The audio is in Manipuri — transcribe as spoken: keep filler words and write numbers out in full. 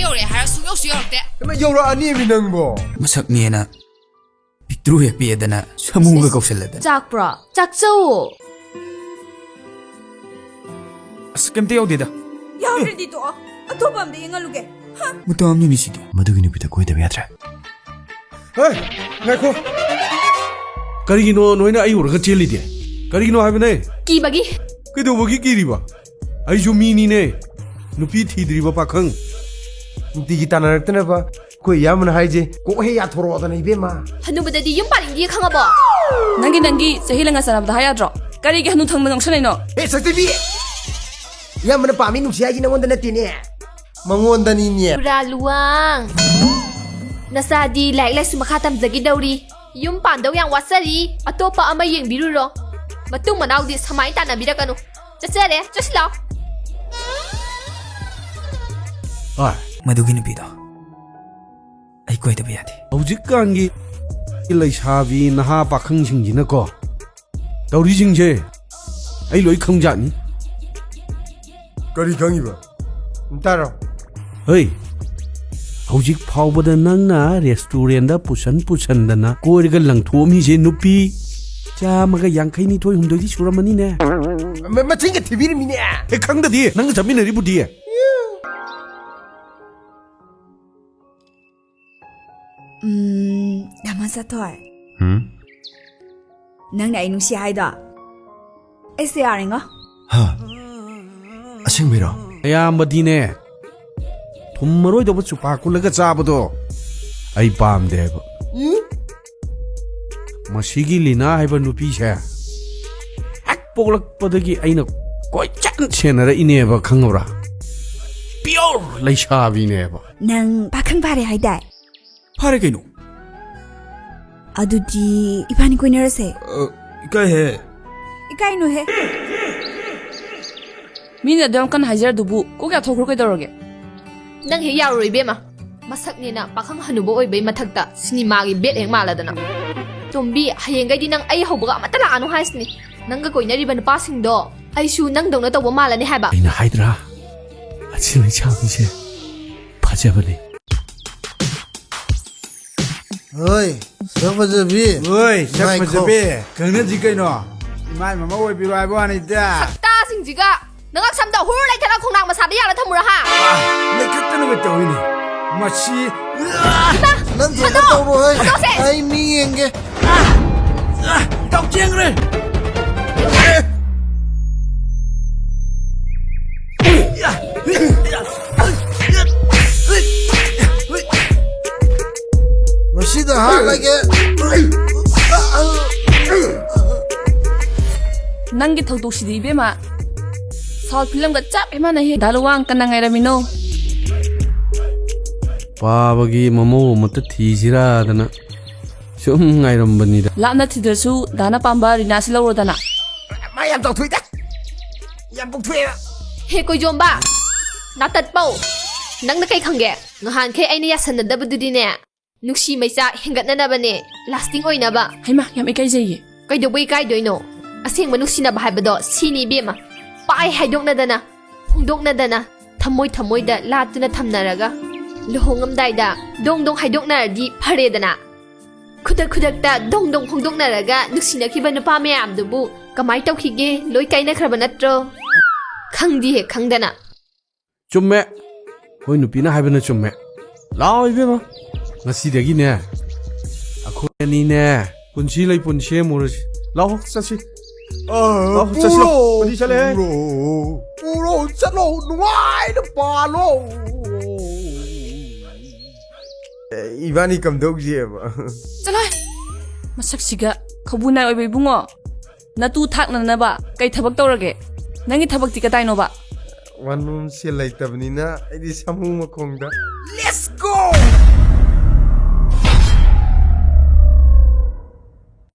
ꯌꯧꯔꯛꯑꯦ ꯍꯥꯏꯔ ꯁꯨꯡꯌꯧꯁꯨ ꯌꯧꯔꯛꯇꯦ꯫ ꯏꯃꯥ, ꯌꯧꯔꯛꯑꯅꯤꯃꯤ ꯅꯪꯕꯣ꯫ ꯃꯁꯛꯅꯦꯅ ꯄꯤꯛꯇ꯭ꯔꯨ ꯍꯦꯛ ꯄꯤꯛꯑꯦꯗꯅ ꯁꯃꯨꯒ ꯀꯧꯁꯜꯂꯗꯅ꯫ ꯆꯥꯛꯄ꯭ꯔꯣ? ꯆꯥꯛꯆꯧꯋꯣ꯫ ꯑꯁ, ꯀꯩꯝꯇ ꯌꯥꯎꯗꯦꯗ꯫ ꯌꯥꯎꯗ꯭ꯔꯗꯤ ꯇꯣꯛꯑꯣ꯫ ꯑꯇꯣꯞꯄ ꯑꯝꯗ ꯌꯦꯡꯍꯜꯂꯨꯒꯦ꯫ ꯍꯥ? ꯃꯇꯥ ꯑꯃꯅꯤꯅꯦ ꯁꯤꯗꯤ꯫ ꯃꯗꯨꯒꯤ ꯅꯨꯄꯤꯗ ꯀꯣꯏꯗꯕ ꯌꯥꯗ꯭ꯔꯦ꯫ ꯍꯦ, ꯉꯥꯏꯈꯣ꯫ ꯀꯔꯤꯒꯤꯅꯣ ꯅꯣꯏꯅ ꯑꯩ ꯎꯔꯒ ꯆꯦꯜꯂꯤꯗꯤ? ꯀꯔꯤꯒꯤꯅꯣ ꯍꯥꯏꯕꯅꯦ? ꯀꯤꯕꯒꯤ꯫ ꯀꯩꯗꯧꯕꯒꯤ ꯀꯤꯔꯤꯕ? ꯑꯩꯁꯨ ꯃꯤꯅꯤꯅꯦ, ꯅꯨꯄꯤ ꯊꯤꯗ꯭ꯔꯤꯕ ꯄꯥꯈꯪ꯫ ꯅꯨꯡꯇꯤꯒꯤ ꯇꯥꯟꯅꯔꯛꯇꯅꯕ ꯑꯩꯈꯣꯏ ꯏꯌꯥꯝꯕꯅ ꯍꯥꯏꯁꯦ ꯀꯣꯛ ꯍꯦꯛ ꯌꯥꯊꯣꯔꯛꯑꯣꯗꯅ, ꯏꯕꯦꯝꯃ꯫ ꯍꯅꯨꯕꯗꯗꯤ ꯌꯨꯝ ꯄꯥꯅꯤꯡꯗꯦ ꯈꯪꯉꯕꯣ? ꯅꯪꯒꯤ, ꯅꯪꯒꯤ ꯆꯍꯤ ꯂꯪꯒ ꯆꯥꯟꯅꯕꯗ ꯍꯥꯏ ꯌꯥꯗ꯭ꯔꯣ? ꯀꯔꯤꯒꯤ ꯍꯅꯨ ꯊꯪꯗ ꯉꯥꯎꯁꯟꯅꯩꯅꯣ? ꯑꯦ, ꯁꯛꯇꯤꯕꯤ! ꯏꯌꯥꯝꯕꯅ ꯄꯥꯝꯃꯤ ꯅꯨꯡꯁꯤ ꯍꯥꯏꯁꯤ ꯅꯉꯣꯟꯗ ꯅꯠꯇꯦꯅꯦ, ꯃꯉꯣꯟꯗꯅꯤꯅꯦ꯫ ꯄꯨꯔꯥ ꯂꯨꯋꯥꯡ꯫ ꯅꯆꯥꯗꯤ ꯂꯥꯏꯔꯤꯛ ꯂꯥꯏꯁꯨ ꯃꯈꯥ ꯇꯝꯖꯈꯤꯗꯧꯔꯤ꯫ ꯌꯨꯝ ꯄꯥꯟꯗꯧ ꯌꯥꯝ ꯋꯥꯠꯆꯔꯤ꯫ ꯑꯇꯣꯞꯄ ꯑꯃ ꯌꯦꯡꯕꯤꯔꯨꯔꯣ꯫ ꯃꯇꯨꯡ ꯃꯅꯥꯎꯗꯤ ꯁꯃꯥꯏꯅ ꯇꯥꯟꯅꯕꯤꯔꯛꯀꯅꯨ꯫ ꯆꯠꯆꯔꯦ, ꯆꯠꯁꯤꯜꯂꯣ꯫ ꯍꯣꯏ꯫ ꯃꯗꯨꯒꯤ ꯅꯨꯄꯤꯗꯣ ꯑꯩ ꯀꯣꯏꯗꯕ ꯌꯥꯗꯦ꯫ ꯍꯧꯖꯤꯛꯀꯥꯟꯒꯤ ꯂꯩꯁꯥꯕꯤ ꯅꯍꯥ ꯄꯥꯈꯪꯁꯤꯡꯁꯤꯅꯀꯣ, ꯇꯧꯔꯤꯁꯤꯡꯁꯦ ꯑꯩ ꯂꯣꯏ ꯈꯪꯖꯥꯠꯅꯤ꯫ ꯀꯔꯤ ꯈꯪꯉꯤꯕ? ꯇꯥꯔꯣ꯫ ꯍꯩ, ꯍꯧꯖꯤꯛ ꯐꯥꯎꯕꯗ ꯅꯪꯅ ꯔꯦꯁꯇꯨꯔꯦꯟꯗ ꯄꯨꯁꯟ ꯄꯨꯁꯟꯗꯅ ꯀꯣꯏꯔꯒ ꯂꯪꯊꯣꯛꯑꯝꯃꯤꯁꯦ ꯅꯨꯄꯤ ꯆꯥꯝꯃꯒ ꯌꯥꯡꯈꯩ ꯅꯤꯊꯣꯏ ꯍꯨꯝꯗꯣꯏꯗꯤ ꯁꯨꯔꯝꯃꯅꯤꯅꯦ꯫ ꯃ-, ꯃꯁꯤꯡꯒ ꯊꯤꯕꯤꯔꯝꯃꯤꯅꯦ꯫ ꯑꯦ, ꯈꯪꯗꯗꯤ ꯅꯪꯒ ꯆꯠꯃꯤꯟꯅꯔꯤꯕꯨꯗꯤ꯫ ꯎꯝ, ꯗꯥ ꯃꯁꯥꯊꯣꯏ꯫ ꯍꯨꯝ? ꯅꯪꯅ ꯑꯩ ꯅꯨꯡꯁꯤ ꯍꯥꯏꯗꯣ ꯑꯩꯁꯦ ꯌꯥꯔꯦꯉꯣ꯫ ꯍꯥ? ꯑꯁꯦꯡꯕꯩꯔꯣ? ꯑꯌꯥꯝꯕꯗꯤꯅꯦ, ꯊꯨꯝ ꯃꯔꯣꯏꯗꯧꯕ ꯆꯨꯄꯥ ꯀꯨꯜꯂꯒ ꯆꯥꯕꯗꯣ ꯑꯩ ꯄꯥꯝꯗꯦ ꯍꯥꯏꯕ꯫ ꯎꯝ? ꯃꯁꯤꯒꯤ ꯂꯤꯅꯥ ꯍꯥꯏꯕ ꯅꯨꯄꯤꯁꯦ ꯍꯦꯛ ꯄꯣꯛꯂꯛꯄꯗꯒꯤ ꯑꯩꯅ ꯀꯣꯏꯆꯦꯟ ꯁꯦꯟꯅꯔꯛꯏꯅꯦꯕ, ꯈꯪꯉꯕ꯭ꯔꯥ? Pure ꯂꯩꯁꯥꯕꯤꯅꯦꯕ꯫ ꯅꯪ ꯄꯥꯈꯪ ꯐꯥꯔꯦ ꯍꯥꯏꯗꯥꯏ? ꯐꯥꯔꯦ ꯀꯩꯅꯣ꯫ ꯑꯗꯨꯗꯤ ꯏꯕꯥꯅꯤ ꯀꯣꯏꯅꯔꯁꯦ꯫ ꯑ, ꯏꯀꯥꯏꯍꯦ꯫ ꯏꯀꯥꯏꯅꯨꯍꯦ꯫ ꯃꯤꯅ ꯑꯗꯨ ꯌꯥꯝ ꯀꯟꯅ ꯍꯥꯏꯖꯔꯗꯨꯕꯨ ꯀꯣꯛ ꯌꯥꯊꯣꯛꯈ꯭ꯔꯣ ꯀꯩꯗꯧꯔꯒꯦ? ꯅꯪ ꯍꯦꯛ ꯌꯥꯔꯨꯔꯣ ꯏꯕꯦꯝꯃ꯫ ꯃꯁꯛꯅꯦꯅ ꯄꯥꯈꯪ ꯍꯅꯨꯕ ꯑꯣꯏꯕꯩ ꯃꯊꯛꯇ ꯁꯤꯅꯦꯃꯥꯒꯤ ꯕꯦꯠ ꯍꯦꯛ ꯃꯥꯜꯂꯗꯅ꯫ ꯇꯣꯝꯕꯤ, ꯍꯌꯦꯡꯈꯩꯗꯤ ꯅꯪ ꯑꯩ ꯍꯧꯕꯒ ꯑꯃꯠꯇ ꯂꯥꯛꯑꯅꯨ ꯍꯥꯏꯁꯤꯅꯤ꯫ ꯅꯪꯒ ꯀꯣꯏꯅꯔꯤꯕ ꯅꯨꯄꯥꯁꯤꯡꯗꯣ ꯑꯩꯁꯨ ꯅꯪꯗꯧꯅ ꯇꯧꯕ ꯃꯥꯜꯂꯅꯤ ꯍꯥꯏꯕ꯫ ꯑꯩꯅ ꯍꯥꯏꯗ꯭ꯔꯥ? ꯑꯁꯤ ꯂꯩꯁꯥꯕꯤꯁꯦ ꯈꯠꯆꯕ ꯂꯩ꯫ ꯍꯣꯏ, ꯁꯛ ꯐꯖꯕꯤ꯫ ꯍꯣꯏ, ꯁꯛ ꯉꯥꯏꯈꯣ꯫ ꯐꯖꯕꯤ꯫ ꯈꯪꯅꯁꯤ ꯀꯩꯅꯣ? ꯏꯃꯥꯏ ꯃꯃꯧ ꯑꯣꯏꯕꯤꯔꯣ ꯍꯥꯏꯕ ꯋꯥꯅꯤꯗ꯫ ꯁꯛꯇꯥꯁꯤꯡꯁꯤꯒ! ꯅꯉꯛ ꯁꯝꯗ ꯍꯨꯔ ꯂꯩꯊꯔ ꯈꯣꯡꯅꯥꯡ ꯃꯁꯥꯗ ꯌꯥꯜꯂ ꯊꯝꯃꯨꯔꯥ ꯍꯥ? ꯂꯩꯈꯠꯇꯅꯒ ꯇꯧꯏꯅꯦ꯫ ꯃꯁꯤ ꯏꯃꯥ! ꯅꯪ ꯊꯣꯛꯄ ꯊꯥꯗꯣꯛꯑꯣ! ꯇꯧꯔꯣꯍꯦ꯫ ꯊꯥꯗꯣꯛꯑꯣꯁꯦ! ꯑꯩ ꯃꯤ ꯌꯦꯡꯒꯦ꯫ ꯀꯛꯆꯦꯡꯈ꯭ꯔꯦ! ꯃꯁꯤꯗ ꯍꯥꯠꯂꯒꯦ꯫ ꯅꯪꯒꯤ ꯊꯧꯗꯣꯛꯁꯤꯗꯤ ꯏꯕꯦꯝꯃ꯫ ꯁꯥꯎꯠ ꯐꯤꯂꯝꯒ ꯆꯞ ꯍꯦꯛ ꯃꯥꯟꯅꯩꯍꯦ꯫ ꯗꯥ ꯂꯨꯋꯥꯡ ꯀꯟꯅ ꯉꯥꯏꯔꯝꯃꯤꯅꯣ? ꯄꯥꯕꯒꯤ ꯃꯃꯧ ꯑꯃꯠꯇ ꯊꯤꯁꯤꯔꯥꯗꯅ ꯁꯨꯝ ꯉꯥꯏꯔꯝꯕꯅꯤꯗ꯫ ꯂꯥꯞꯅ ꯊꯤꯗ꯭ꯔꯁꯨ ꯗꯥꯅ ꯄꯥꯝꯕ ꯔꯤꯅꯥꯁꯤ ꯂꯧꯔꯣꯗꯅ꯫ ꯃꯥ ꯌꯥꯝ ꯆꯥꯎꯊꯣꯛꯏꯗ꯫ ꯌꯥꯝ ꯄꯣꯛꯊꯣꯛꯑꯦꯕ꯫ ꯍꯦ ꯀꯣꯏꯖꯣꯝꯕ! ꯅꯥꯇꯠꯄꯧ! ꯅꯪꯅ ꯀꯩ ꯈꯪꯒꯦ? ꯉꯍꯥꯟꯈꯩ ꯑꯩꯅ ꯌꯥꯁꯟꯅꯗꯕꯗꯨꯗꯤꯅꯦ, ꯅꯨꯡꯁꯤ ꯃꯩꯆꯥꯛ ꯍꯦꯟꯒꯠꯅꯅꯕꯅꯦ, lasting ꯑꯣꯏꯅꯕ꯫ ꯍꯩꯃꯥ, ꯌꯥꯝ ꯏꯀꯥꯏꯖꯩꯌꯦ꯫ ꯀꯩꯗꯧꯕꯩ ꯏꯀꯥꯏꯗꯣꯏꯅꯣ? ꯑꯁꯦꯡꯕ ꯅꯨꯡꯁꯤꯅꯕ ꯍꯥꯏꯕꯗꯣ ꯁꯤꯅꯤ ꯏꯕꯦꯝꯃ꯫ ꯄꯥꯏ ꯍꯥꯏꯗꯣꯛꯅꯗꯅ, ꯐꯣꯡꯗꯣꯛꯅꯗꯅ, ꯊꯃꯣꯏ ꯊꯃꯣꯏꯗ ꯂꯥꯠꯇꯨꯅ ꯊꯝꯅꯔꯒ, ꯂꯨꯍꯣꯡꯉꯝꯗꯥꯏꯗ ꯗꯣꯡ ꯗꯣꯡ ꯍꯥꯏꯗꯣꯛꯅꯔꯗꯤ ꯐꯔꯦꯗꯅ꯫ ꯈꯨꯗꯛ ꯈꯨꯗꯛꯇ ꯗꯣꯡ ꯗꯣꯡ ꯐꯣꯡꯗꯣꯛꯅꯔꯒ ꯅꯨꯡꯁꯤꯅꯈꯤꯕ ꯅꯨꯄꯥ ꯃꯌꯥꯝꯗꯨꯕꯨ ꯀꯃꯥꯏ ꯇꯧꯈꯤꯒꯦ? ꯂꯣꯏ ꯀꯥꯏꯅꯈ꯭ꯔꯕ ꯅꯠꯇ꯭ꯔꯣ? ꯈꯪꯗꯤꯍꯦ ꯈꯪꯗꯅ꯫ ꯆꯨꯝꯃꯦ꯫ ꯑꯩꯈꯣꯏ ꯅꯨꯄꯤꯅ ꯍꯥꯏꯕꯅ ꯆꯨꯝꯃꯦ꯫ ꯂꯥꯛꯑꯣ ꯏꯕꯦꯝꯃ꯫ ꯉꯁꯤꯗꯒꯤꯅꯦ, ꯑꯩꯈꯣꯏ ꯑꯅꯤꯅꯦ, ꯄꯨꯟꯁꯤ ꯂꯩꯄꯨꯟ ꯁꯦꯝꯃꯨꯔꯁꯤ꯫ ꯂꯥꯛꯑꯣ ꯆꯠꯁꯤ꯫ ꯂꯥꯛꯑꯣ, ꯆꯠꯁꯤ ꯂꯥꯛꯑꯣ꯫ ꯄꯨꯔꯣ, ꯀꯔꯤ ꯆꯠꯂꯦ? ꯄꯨꯔꯣ, ꯄꯨꯔꯣ, ꯆꯠꯂꯣ, ꯅꯨꯡꯉꯥꯏꯅ ꯄꯥꯜꯂꯣ꯫ ꯏꯕꯥꯅꯤ ꯀꯝꯗꯧꯁꯦꯕ? ꯆꯠꯂꯣꯍꯦ꯫ ꯃꯁꯛꯁꯤꯒ꯫ ꯈꯧꯕꯨ ꯅꯥꯏ ꯑꯣꯏꯕ ꯏꯕꯨꯡꯉꯣ, ꯅꯇꯨ ꯊꯥꯛꯅꯅꯕ ꯀꯩ ꯊꯕꯛ ꯇꯧꯔꯒꯦ? ꯅꯪꯒꯤ ꯊꯕꯛꯇꯤ ꯀꯗꯥꯏꯅꯣꯕ? ꯋꯥꯟ ꯔꯨꯝ ꯁꯦꯜ ꯂꯩꯇꯕꯅꯤꯅ ꯑꯩꯗꯤ ꯁꯥꯃꯨ ꯃꯈꯣꯡꯗ꯫ ꯂꯦꯁ